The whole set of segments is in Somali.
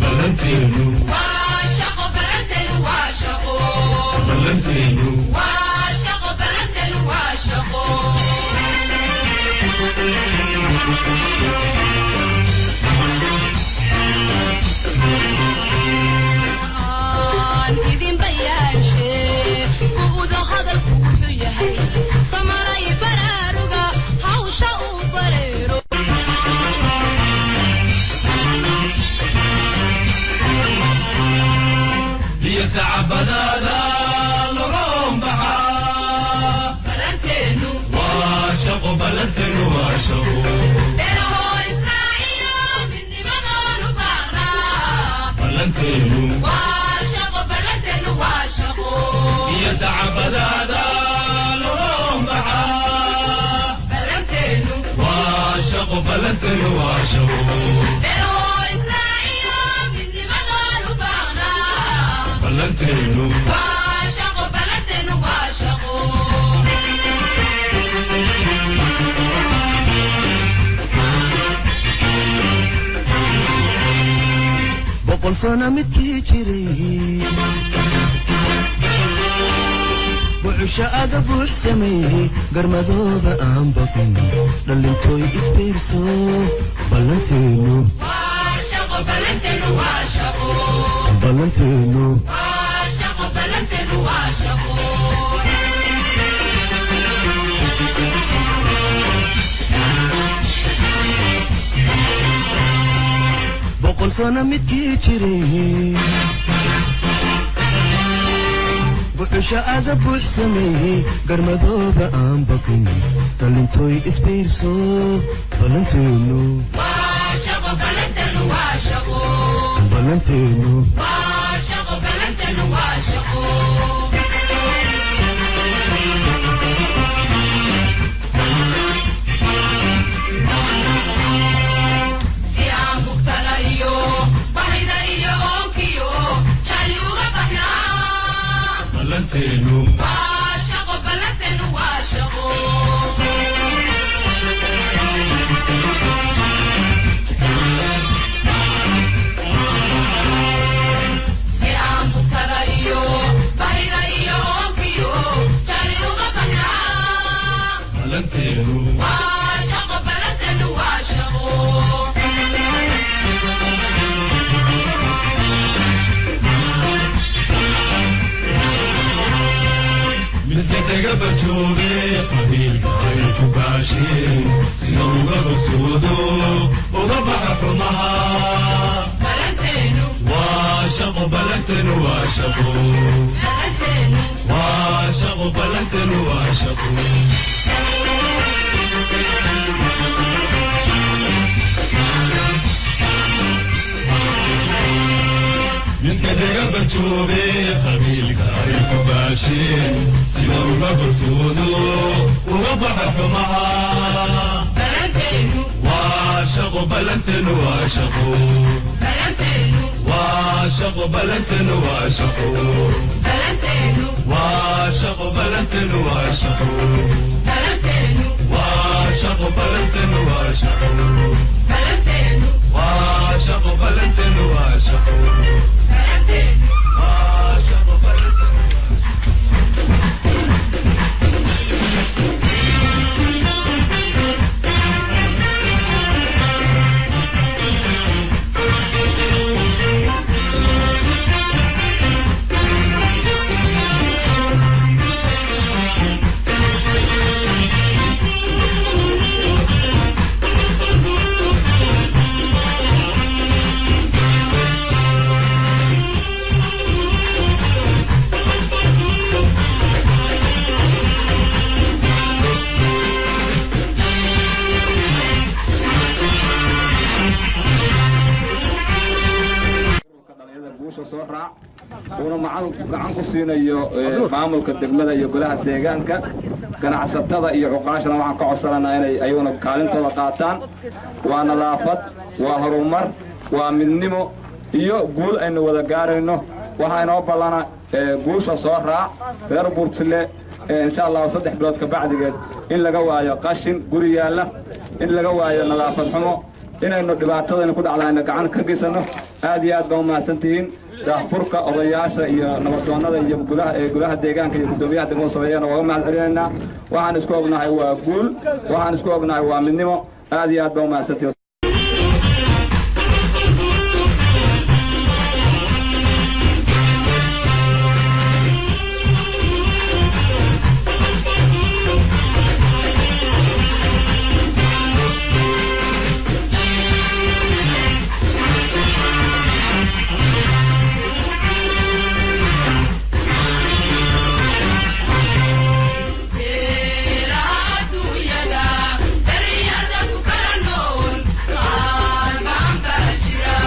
Ballanteenu, ballanteenu. Aan idin bayaanshe buuda hadalku wuxuu yahay samaray baraaruga hawsha uu bareero. Iyo sacabadaada logoon baxaa. Balanteenu. Waa shaqo, ballanteenu waa shaqo. Beelahoo israaciyo midnimadoonu baaqnaa. Ballanteenu. Waa shaqo, balanteenu waa shaqo. Iyo sacabadaada logoon baxaa. Balanteenu. Waa shaqo, ballanteenu waa shaqo. Beelahoo israaciyo midnimadoonu baaqnaa. Ballanteenu. Waa shaqo, balanteenu waa shaqo. 100 sano midkii jiray bucusho aga buux sameeyey, garmadooba aan baqin, dhallintooy isbiirso, ballanteenu. Waa shaqo, balanteenu waa shaqo. Ballanteenu. Waa shaqo, balanteenu waa shaqo. 100 sano midkii jiray bucusho aga buux sameeyey, garmadooba aan baqin, dhallintooy isbiirso, ballanteenu. Waa shaqo, balanteenu waa shaqo. Ballanteenu. Waa shaqo, balanteenu waa shaqo. Si aan bugtada iyo bahida iyo oonkiyo jali uga baxnaa. Ballanteenu. Waa shaqo, balanteenu waa shaqo. Si aan bugtada iyo bahida iyo oonkiyo jali uga baxnaa. Ballanteenu. Waa shaqo, balanteenu waa shaqo. Midka dagaba jooge qabiilka ay ku baasheen, sida uga basoodo uga baxa xumaha. Balanteenu. Waa shaqo, ballanteenu waa shaqo. Balanteenu. Waa shaqo, ballanteenu waa shaqo. Midka dagaba jooge qabiilka ay ku baasheen, sida uga basoodo uga baxa xumaha. Balanteenu. Waa shaqo, ballanteenu waa shaqo. Balanteenu. Waa shaqo, ballanteenu waa shaqo. Balanteenu. Waa shaqo, ballanteenu waa shaqo. Balanteenu. Waa shaqo, ballanteenu waa shaqo. Balanteenu. Waa shaqo, ballanteenu waa shaqo. Balanteenu. Waa shaqo, ballanteenu waa shaqo. Dhalinyarada guusha soo raac uuna macal gacan ku siinayo maamulka degmada iyo golaha deegaanka, ganacsatada iyo cuqaashana waxaan ka codsananaa inay ayaguna kaalintooda qaataan. Waa nadaafad, waa horumar, waa midnimo iyo guul aynu wada gaarayno. Waxaa inoo ballana guusha soo raac reer Buurtile, insha Allahu 3 bilood ka bacdigeed in laga waayo qashin guri yaalla, in laga waayo nadaafad xumo. Inaynu dhibaatadayna ku dhacda ayna gacan ka geysanno. Aad iyo aad baan u mahadsantihiin. Daahfurka odayaasha iyo nabadoonnada iyo golaha ee golaha deegaanka iyo guddoomiyaha degmada sameeyana waa uga mahad celinaynaa. Waxaan isku ognahay waa guul, waxaan isku ognahay waa midnimo. Aad iyo aad baan u mahadsantihiin. Beeraha adduunyada, beriyada ku kala nool, qaar gacan baa jira.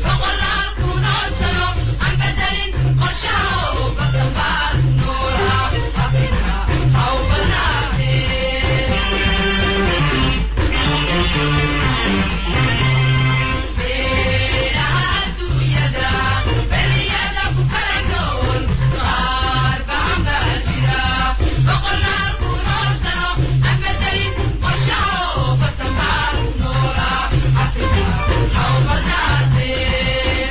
Boqolaal kun oo sano aan bedelin qorshaha oo badanbaas noola. Afrika ha u badnaatee. Beeraha adduunyada, beriyada ku kala nool, qaar gacan baa jira. Boqolaal kun oo sano aan bedelin qorshaha oo badanbaas noola. Afrika ha u badnaatee.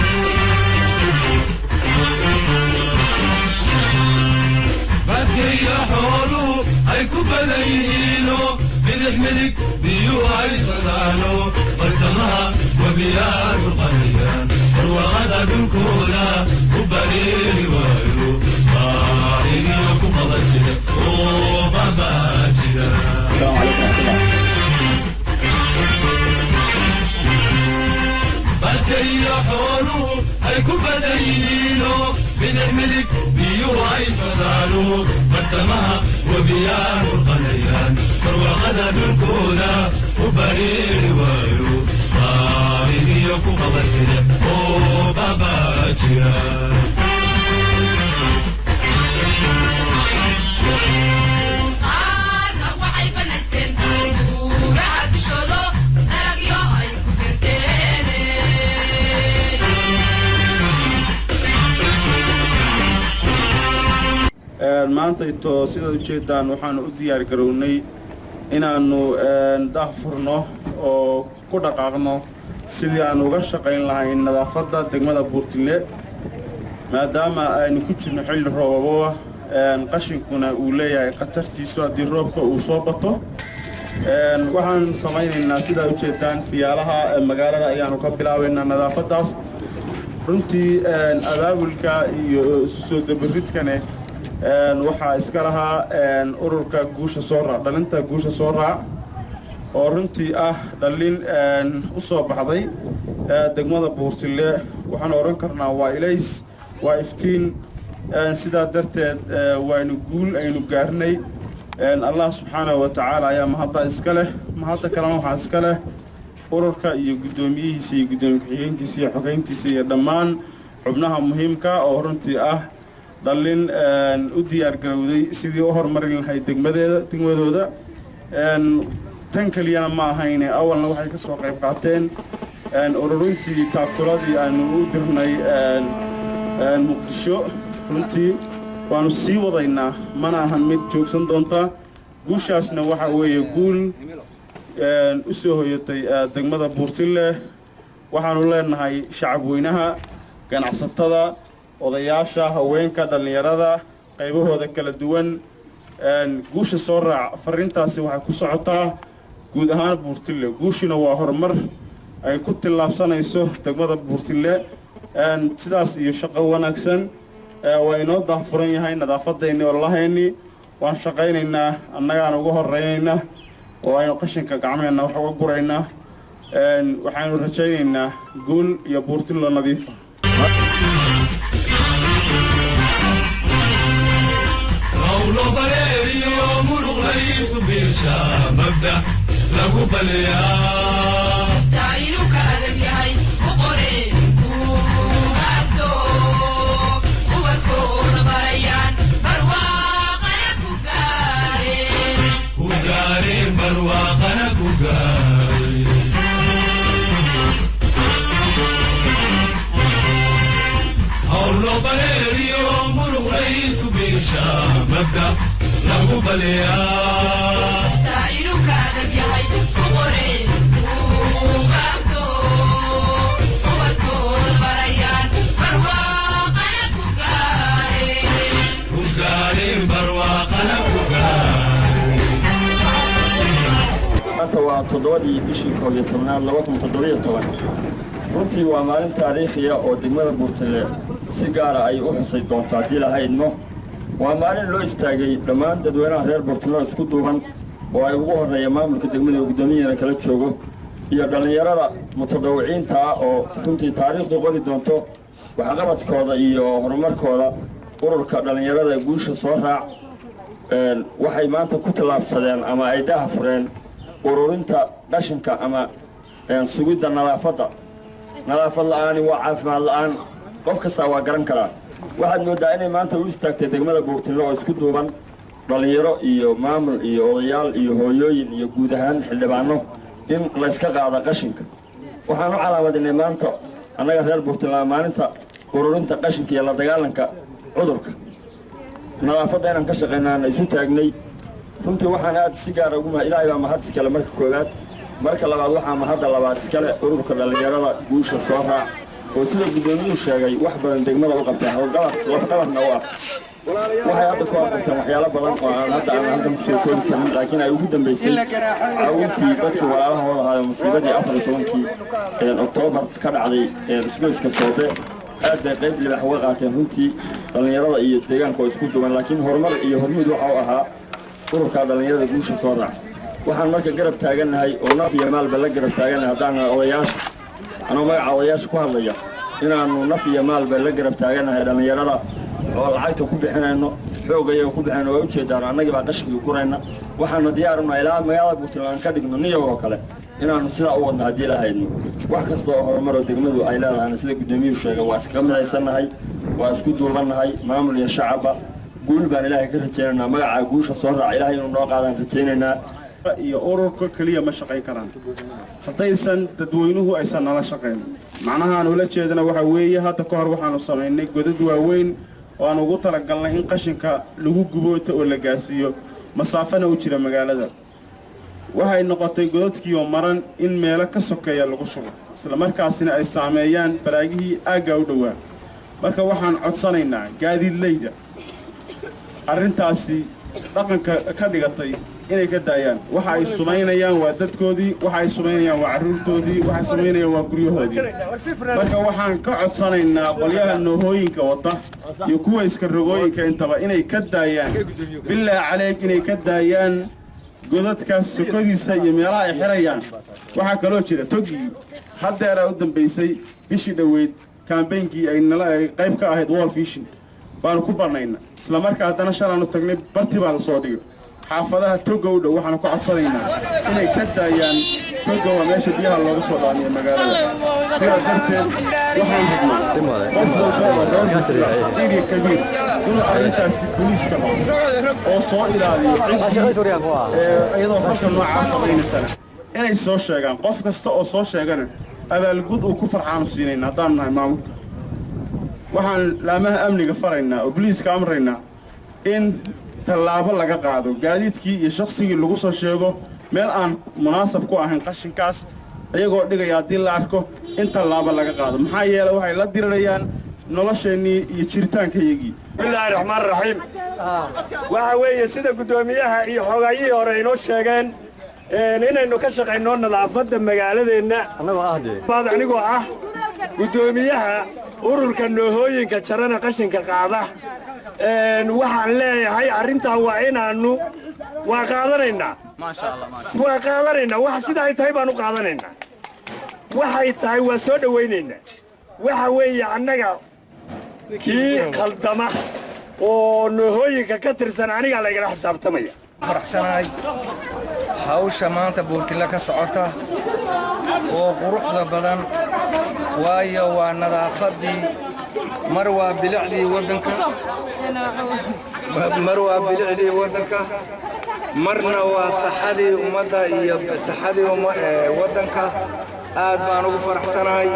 Badkaiyo xooluhu ay ku badan yihiino, bidix midig biyuhu ay socdaano, bartamaha webiyaa ruqanayaan, barwaaqada dhulkooda ku bareeri waayo, baahiyo ku qabasire oo babaa jira. Asalaamu calaykum waraxmatullah. Badkaiyo xooluhu ay ku badan yihiino, bidix midig biyuhu ay socdaano, bartamaha webiyaa ruqanayaan, barwaaqada dhulkooda ku bareeri waayo, baahiyo ku qabasire oo babaa jira. Qaarna waxay banaysteen buuraha dushooda, dalagyo ay ku beerteen. Maanta ito sidaad ujeedaan waxaanu u diyaar garownay inaannu daah furno oo ku dhaqaaqno sidii aanu uga shaqayn lahayn nadaafadda degmada Buurtille, maadaama aynu ku jirno xilli roobaboba, qashinkuna uu leeyahay khatartiisu haddii roobka uu soo bato. Waxaan samaynaynaa, sidaa ujeedaan, fiyaalaha magaalada ayaanu ka bilaabaynaa nadaafaddaas. Runtii abaabulka iyo isu soo dabaridkane waxaa iska lahaa ururka Guusha Soo Raac, dhalinta Guusha Soo Raac, oo runtii ah dhalin u soo baxday degmada Buurtille. Waxaan odhan karnaa waa ilays, waa iftiin. Sidaa darteed waynu guul aynu gaarnay. Allah subxaanahu wa tacaala ayaa mahadda iska leh. Mahadda kalena waxaa iska leh ururka iyo guddoomiyihiisa iyo guddoomiye ku-xigeenkiisa iyo xogeyntiisa iyo dhammaan xubnaha muhiimka, oo runtii ah dhallin u diyaar garowday sidii u horumarin lahayd degmadeeda, degmadooda. Tan keliyana ma ahayne, awalna waxay ka soo qayb qaateen ururintii taakuladii aanu u dirnay Muqdisho. Runtii waanu sii wadaynaa, mana ahan mid joogsan doonta. Guushaasna waxa weeye guul u soo hoyatay degmada Buurtille. Waxaanu leenahay shacab weynaha, ganacsatada, odayaasha, haweenka, dhallinyarada qaybahooda kala duwan, guusha soo raac. Fariintaasi waxay ku socotaa guud ahaan Buurtille. Guushuna waa horumar ay ku tillaabsanayso degmada Buurtille. Sidaas iyo shaqo wanaagsan. Waa inoo daahfuran yahay nadaafadayni, ololahayni waan shaqaynaynaa, annagaan uga horeynaynaa oo aynu qashinka gacmeenna wax uga guraynaa. Waxaanu rajaynaynaa guul iyo Buurtilo nadiifa. Hawlo bareeriyo muruq laysu biirsha, mabda lagu baleeyaa. Inuu ka adag yahay u qore buugaagto, ubadkooda barayaan, barwaaqana ku gaareen. Ku gaareen, barwaaqana ku gaareen. Hawlo bareeriyo muruq laysu biirsha, mabda lagu baleeyaa. Inuu ka adag yahay u qore buugaagto. ahaa 7-dii bishii 11aad 2017. Runtii waa maalin taariikhiya oo degmada Buurtille si gaara ay u xusay doonto haddii lahaydmo. Waa maalin loo istaagay dhammaan dadweynaha reer Buurtille oo isku duuban, oo ay ugu horreeya maamulka degmada oo guddoomiyahana kala joogo iyo dhallinyarada mutadawiciinta ah, oo runtii taariikhdu qori doonto waxqabadkooda iyo horumarkooda. Ururka dhallinyarada Guusha Soo Raac waxay maanta ku tallaabsadeen ama ay daha fureen ururinta qashinka ama sugidda nadaafadda. Nadaafad la'aani waa caafimaad la'aan, qof kastaa waa garan karaa. Waxaad mooddaa inay maanta u istaagtay degmada Buurtinle oo isku duuban, dhallinyaro iyo maamul iyo odayaal iyo hooyooyin iyo guud ahaan xildhibaano, in layska qaado qashinka. Waxaan u calaamadinay maanta annaga reer Buurtinle maalinta ururinta qashinka iyo la dagaalanka cudurka, nadaafadda inaan ka shaqaynaana isu taagnay. Runtii waxaan aad si gaara ugu Ilaahay baa mahad iskale marka koowaad. Marka labaad, waxaa mahadda labaad iskale ururka dhallinyarada Guusha Soo Raac, oo sida guddoomiyuhu sheegay wax badan degmada u qabtay, howlqabad lafdhabarna u ah. Waxay hadda ku qabteen waxyaalo badan oo aan hadda aan halkan kusoo koobi karin, laakiin ay ugu dambeysay caawintii dadkii walaalahooda ahaa musiibadii 14-kii Oktoobar ka dhacday isgoyska Soobe. Aad bay qayb libax uga qaateen runtii dhallinyarada iyo deegaanka oo isku duwan, laakiin horumar iyo hormuud waxa u ahaa ururka dhallinyarada Guusha Soo Raac. Waxaan marka garab taagannahay oo naf iyo maalba la garab taagannahay, haddaan nahay odayaasha, anoo magaca odayaasha ku hadlaya, inaannu naf iyo maalba la garab taagannahay dhallinyarada oo lacagta ku bixinayno, xooggayaga ku bixinayno. Waa ujeedaan, annagii baa qashinkii gurayna. Waxaanu diyaaruna ilaa magaalada Buurtland aan ka dhigno niyagoo kale inaannu sidaa u wadno haddii lahaydno. Wax kasta oo horumaroo degmadu ay leedahayna, sida guddoomiyuhu sheegay, waa iskaga midaysannahay, waa isku duubannahay, maamul iyo shacabba. Guul baan Ilaahay ka rajaynaynaa. Magaca Guusha Soo Raaca Ilaahay inuu noo qaadaan rajaynaynaa. Iyo ururka keliya ma shaqayn karaan haddaysan dadweynuhu aysan nala shaqayn. Macnaha aan ula jeedana waxaa weeye, hadda ka hor waxaanu samaynay godad waaweyn oo aan ugu talagalnay in qashinka lagu guboota oo la gaarsiiyo masaafana u jira magaalada. Waxay noqotay godadkii oo maran in meelo ka sokeeya lagu shubo, isla markaasina ay saameeyaan baraagihii aaggaa u dhowaa. Marka waxaan codsanaynaa gaadiidleyda arrintaasi dhaqanka ka dhigatay inay ka daayaan. Waxa ay sumaynayaan waa dadkoodii, waxa ay sumaynayaan waa carruurtoodii, waxay samaynayaan waa guryahoodii. Marka waxaan ka codsanaynaa qolyaha noohooyinka wata iyo kuwa iska rogooyinka intaba inay ka daayaan, bilaa caleeg, inay ka daayaan godadka sokodiisa iyo meelaha ay xirayaan. Waxaa kaloo jira togii haddeeraa u dambaysay bishii dhoweyd, campaign-kii ay nala ay qayb ka ahayd World Vision baanu ku bannayna. Isla markaa haddana shalaanu tagnay, barti baa la soo dhigay. Xaafadaha toga u dhow waxaanu ka codsanaynaa inay ka daayaan. Toga waa meesha biyaha looga soo dhaamiyo magaalada. Sidaa darteed waxaan rabnaa qof walba oo reer saqiir iyo kabiir inuu arrintaasi booliiska noqdo oo soo ilaaliyo ciddii iyadoo falka noocaa samaynaysana inay soo sheegaan. Qof kasta oo soo sheegana abaalgud uu ku farxaanu siinayna haddaanu nahay maamulka. Waxaan laamaha amniga faraynaa oo boliiska amraynaa in tallaabo laga qaado gaadiidkii iyo shaqsigii lagu soo sheego meel aan munaasab ku ahayn qashinkaas iyagoo dhigaya. Haddii la arko, in tallaabo laga qaado, maxaa yeelay waxay la dirirayaan nolosheennii iyo jiritaankayagii. Bismillaahi raxmaan raxiim. Waxa weeye, sida guddoomiyaha iyo xogaayihii hore inoo sheegeen, inaynu ka shaqayno nadaafadda magaaladeenna. Baad anigoo ah guddoomiyaha ururka noohooyinka jarana qashinka qaada, waxaan leeyahay arrintan waa inaannu waa qaadanaynaa, waa qaadanaynaa. Wax sida ay tahay baan u qaadanaynaa, waxay tahay waa soo dhowaynaynaa. Waxa weeye, annaga kii khaldama oo noohooyinka ka tirsan anigaa laygala xisaabtamaya. Faraxsanahay hawsha maanta Buurtille ka socota oo quruxda badan, waayo waa nadaafaddii, mar waa bilicdii waddanka, mar waa bilicdii waddanka, marna waa saxadii ummadda iyo saxadii waddanka. Aad baan ugu faraxsanahay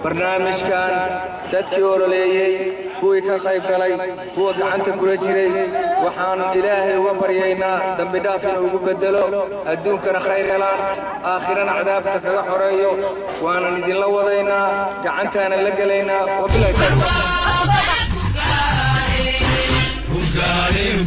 barnaamijkan. Dadkii ololeeyey, kuwii ka qayb galay, kuwa gacanta kula jiray, waxaan Ilaahay uga baryaynaa dembi dhaaf inuu ugu beddelo, adduunkana khayr helaan, aakhirana cadaabta kaga xoreeyo. Waanan idinla wadaynaa, gacantaana la gelaynaa. Wabilahi tawfiiq. Ku gaadhin.